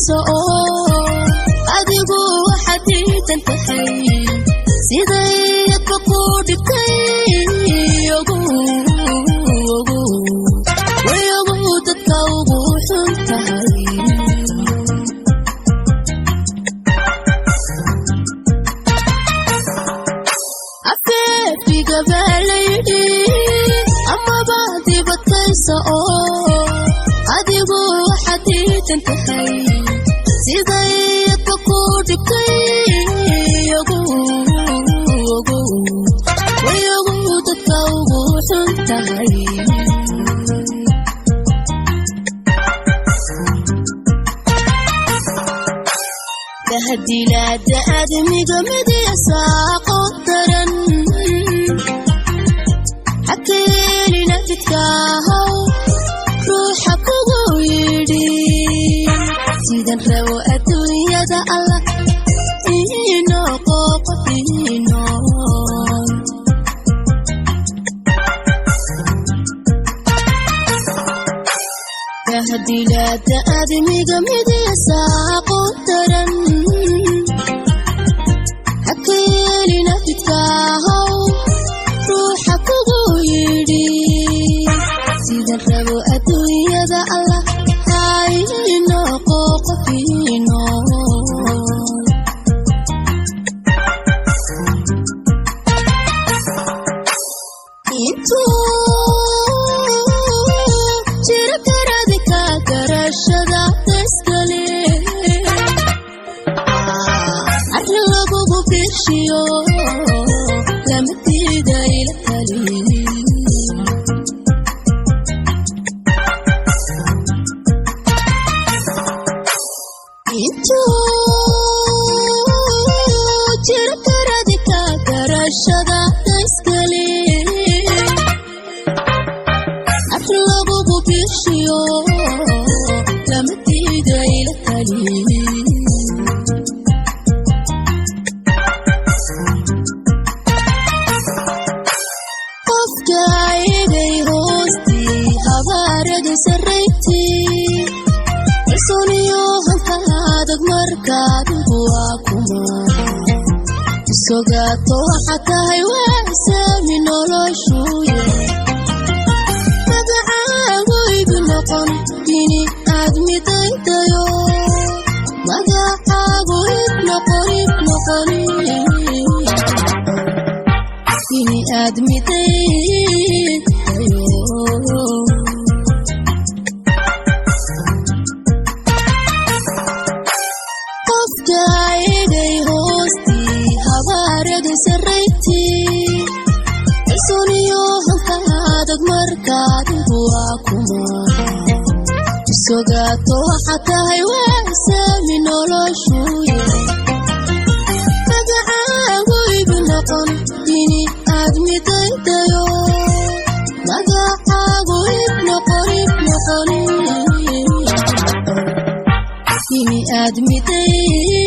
Dibadkaysa oo adigu waxaad diidan tahay sidayadba ku dhibtay. Ogow, ogow, way ogow, dadka ugu xun tahay. Afeefiga baa la yidhi amaba dibadkaysa oo adigu waxaad diidan tahay sidayadba ku dhibtay. Ogow, ogow, way ogow, dadka ugu xun tahay. Bahdilaada aadmiga midyasaaqo daran hakeelina jidkaahaw ruuxa kugu yidhi sidan rabo adduunyada Allah inoqo qof inool. Bahdilaada aadmiga midyasaaqo daran hakeelina jidkaahaw ruuxa kugu yidhi sidan rabo adduunyada Allah haynoqo qof inool. Intuu jiro karadika garashada iskale arrin lagugu birshiyo lama diida ila tali. Intuu jiro karadika garashada iskale arrin lagugu birshiyo lama diida ila tali. Qofka egay hoostii habaaradu sarrayntii kalsooniyo hanka adag markaadigu waa kuma isogaato waxaa tahay waasaami noloshuye magacaagu igu noqon dini aad midaydayo magacaagu ib noqon ib noqon dini aad midaydayo. Qofka egay hoostii habaaradu sarrayntii kalsooniyo hanka adag markaadigu waa kuma isogaato waxaa tahay waasaami noloshuye magacaagu igu noqon dini aad midaydayo magacaagu ib noqon ib noqon dini aad midaydayo.